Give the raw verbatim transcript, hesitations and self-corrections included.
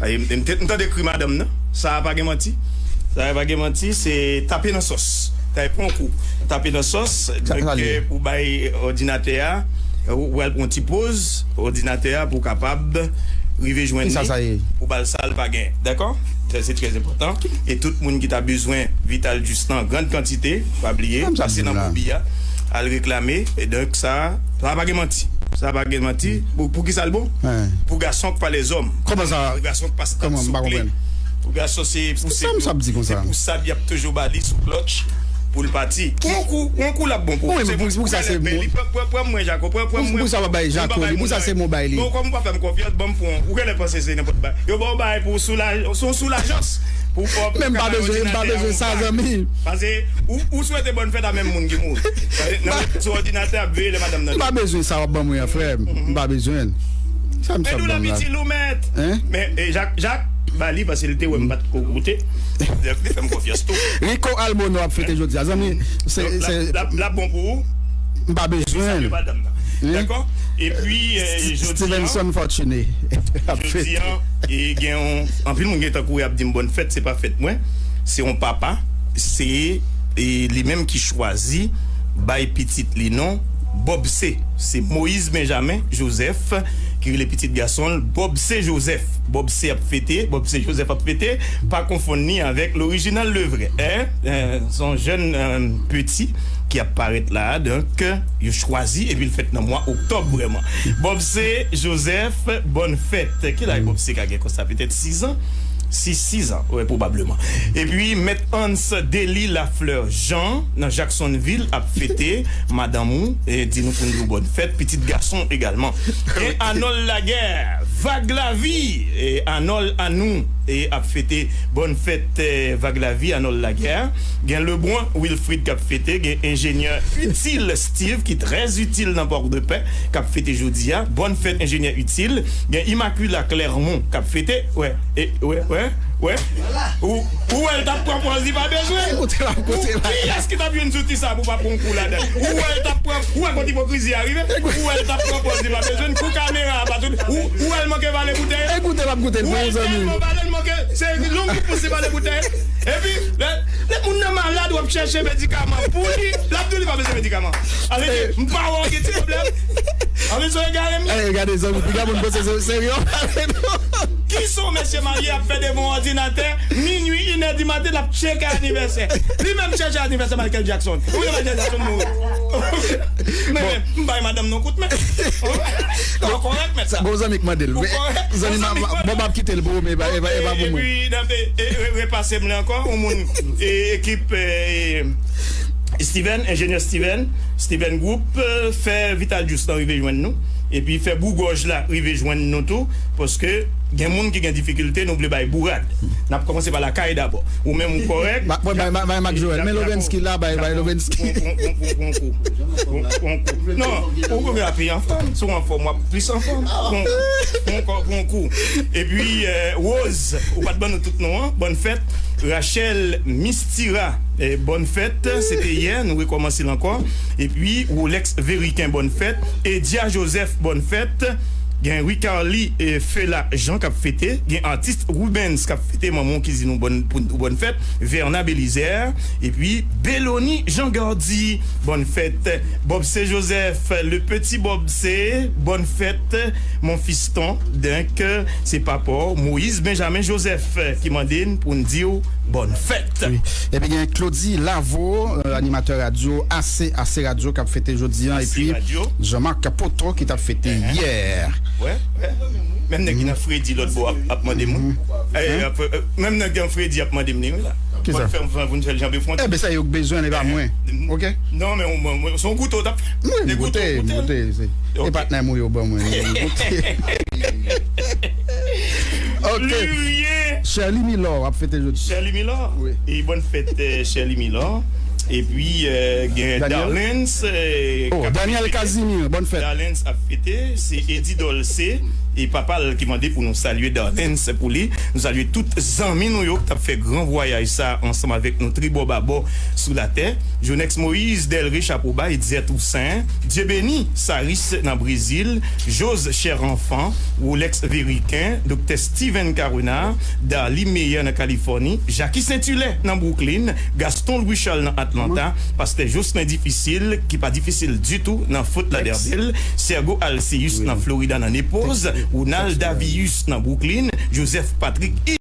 Ay, m, m te, m tande kri madanm nan. Sa a pa gen manti. Sa a pa gen manti, se tape nan sòs. Tape pran kou. Tape nan sòs, donk, pou bay òdinatè a, ou pral pran ti poz, òdinatè a pou kapab rive jwenn li, pou ba l sa l pa gen. Dakò? Sa se trè enpòtan. E tout moun ki ta bezwen Vital Just nan grann kantite, pa bliye, pase nan Mobi a, al reklame. E donk, sa, sa pa gen manti. Sa pa gen manti. Pou, pou ki sa l bon? Pou gason k pa lèzòm. Kòman sa? Pou gason k pa stab souple. Pou gason se pou se pou sab y ap toujou ba li sou klòtch pou l pati. Pran kou, pran kou l ap bon pou ou. Wi, men pou sa se mwen. Pran mwen Jako, pran mwen. Pou sa w ap bay Jako li, pou sa se mwen bay li. Bon, kòm ou pa fè m konfyans, ban m pran. Ou genlè panse se nenpòt bagay. Yo ba w bagay pou soulaj, se yon soulajans. Pou fè w. Men m pa bezwen, m pa bezwen sa, zanmi. Paske ou, ou swete bòn fèt a menm moun ki mouri. Nan sou òdinatè ap veye lè madanm nan. M pa bezwen sa w ap ban mwen an, frè m. M pa bezwen. Sa m sot ban la. Piti Loumèt. Men, e, Jak, Jak, ba li, paske li te wè m pa t ko goute. Li fè m konfyans tou. Rico Albono ap fete jodi a, zanmi. Se, se, l ap bon pou ou. M pa bezwen. Dakò? Epi, e, jodi a, Stevenson Fortuné ap fete. Jodi a, e, gen yon, anpil moun gen tan kouri ap di m bòn fèt, se pa fèt mwen. Se yon papa, se, e, li menm ki chwazi bay pitit li non Bòb C. Se Moïse Benjamin Joseph ki rele pitit gason l Bòb C Joseph. Bòb C ap fete, Bòb C Joseph ap fete, pa konfonn li avèk lorijinal le vrè. Hein? Euh, se yon jèn, euh, piti ki ap parèt la, donk, yo chwazi, epi l fèt nan mwa oktòb vrèman. Bòb C Joseph, bòn fèt. Ki laj Bòb C ka gen konsa? Petèt sis an? Sis, sis an, wi, pwobableman. Epi, Mèt Hans Dely Lafleur Jean, nan Jacksonville, ap fete madanm ou, e di nou pou n di w bòn fèt, pitit gason egalman. Gen Arnold Laguerre, Vag Lavi, e Arnold Anou, e ap fete bòn fèt, e, Vag Lavi, Arnold Laguerre. Gen Lebrun Wilfrid k ap fete, gen enjenyè Utile Steve, ki trè itil nan Pòdepè, k ap fete jodi a. Bòn fèt, enjenyè Utile. Gen Immaculée Clermont k ap fete. Wè, e, wè, wè, wè. Ou, ou wè l t ap pran pòz li pa bezwen. Kote l ap, kote l ap. Kiyès ki t ap jwenn zouti sa pou pa pran kou ladan l? Ou wè l t ap pran, ou wè kote ipokrizi a rive? Ou wè l t ap pran pòz li pa bezwen. Kou kamera a pa tout. Ou, ou wè l manke vale boutèy la? Ekoute, l ap koute l pou ou, zanmi. Ou wè l tèlman vale l manke, se long pou se vale boutèy la. Epi, lè, lè moun nan malad, w ap chèche medikaman pou li, l ap di w li pa bezwen medikaman. Alè, m pa wè w gen ti pwoblèm. Anvi so egare m ye. Ey, gade zanmi, piga moun panse se serye w pale non. Kisa w mesye marye ap fè devan òdinatè, minui, inè di maten, l ap tcheke anivèsè. Li menm chèche anivèsè Michael Jackson. Ou wè Michael Jackson mouri. Men, men, m bay madanm nan kout men. Ou kòrèk, mèt sa. Bon, zanmi k mande l. Ou kòrèk. Zanmi, bon, m ap kite l pou ou, men e pa, e pa, e pa pou mwen. Epi, e, e, repase m li ankò, yon moun, e, ekip, e, Steven, enjenyè Steven, Steven Group, e, fè Vital Just lan rive jwenn nou. Epi fè Bougòj la rive jwenn nou tou. Paske gen moun ki gen difikilte, nou vle bay bourad. N ap kòmanse pa lakay dabò. Ou menm ou kòrèk. Ba, ba, ba, ba, Mak Joel. Men Lovensky la, bay, bay Lovensky. Pran, pran, pran, pran, pran kou. Pran, pran kou. Non, ou, ou ap anfòm. Si w anfòm, w ap plis anfòm. Pran, pran kou, pran kou. Epi, e, Rose, ou pa t ban nou tout non an. Bòn fèt. Rachel Mistira, e, bòn fèt. Se te yè, nou rekòmanse l ankò. Epi, Rolex Veriken, bòn fèt. Edia Joseph, bòn fèt. Gen Ricarly, e, Fela Jean k ap fete. Gen atis Rubens k ap fete. Manman w ki di nou bòn, pou, bòn fèt. Verna Belizaire. Epi Belony Jean Gardy, bòn fèt. Bob C. Joseph, le petit Bob C, bòn fèt, mon fiston. Donk, se papa w, Moïse Benjamin Joseph, ki mande n pou n di w bòn fèt. Wi. Epi gen Claudy Lavo, e, animatè radyo A C, A C Radyo, k ap fete jodi a. Epi Jean-Marc Poto ki t ap fete yè. Wè, wè. Menm nèg ki nan fredi lòt bò ap, ap mande m, wi. E, ap, e, menm nèg ki nan fredi ap mande m li, wi, la. Kisa? Fè m, fè m vin fè l janbe fwonte. Enben, se yo k bezwen l, e pa mwen. Ok? Non, men mwen, mwen, se yon goute w t ap fè. Wi, m goute, m goute. E patnè m ou yo ban mwen, m goute. Ok. Lurie. Sherly Milor ap fete jodi. Sherly Milor? Wi. E bòn fèt, e, Sherly Milor. Epi, e, gen Darlens, e, oh, Daniel Casimir, bòn fèt. Darlens ap fete, se Eddie Dolce, e papa l ki mande pou nou salye Darlens pou li. Nou salye tout zanmi nou yo k t ap fè gran vwayaj sa ansanm avèk nou tribò babò sou latè. Jonex Moïse, Delré Chapoba, Etzer Toussaint, Dye Beni Saris nan Brezil, Jose Cher Enfant, Rolex Véricain, Doktè Steven Carenard, Darly Meyer nan Kalifòni, Jackie Saint-Hilaire nan Brooklyn, Gaston Louis Charles nan Atlanta, Pastè Jocelyn Difisil, ki pa difisil ditou nan Fort Lauderdale, Sergo Alcius nan Florida nan Naples, Ronald Davius nan Brooklyn, Joseph Patrick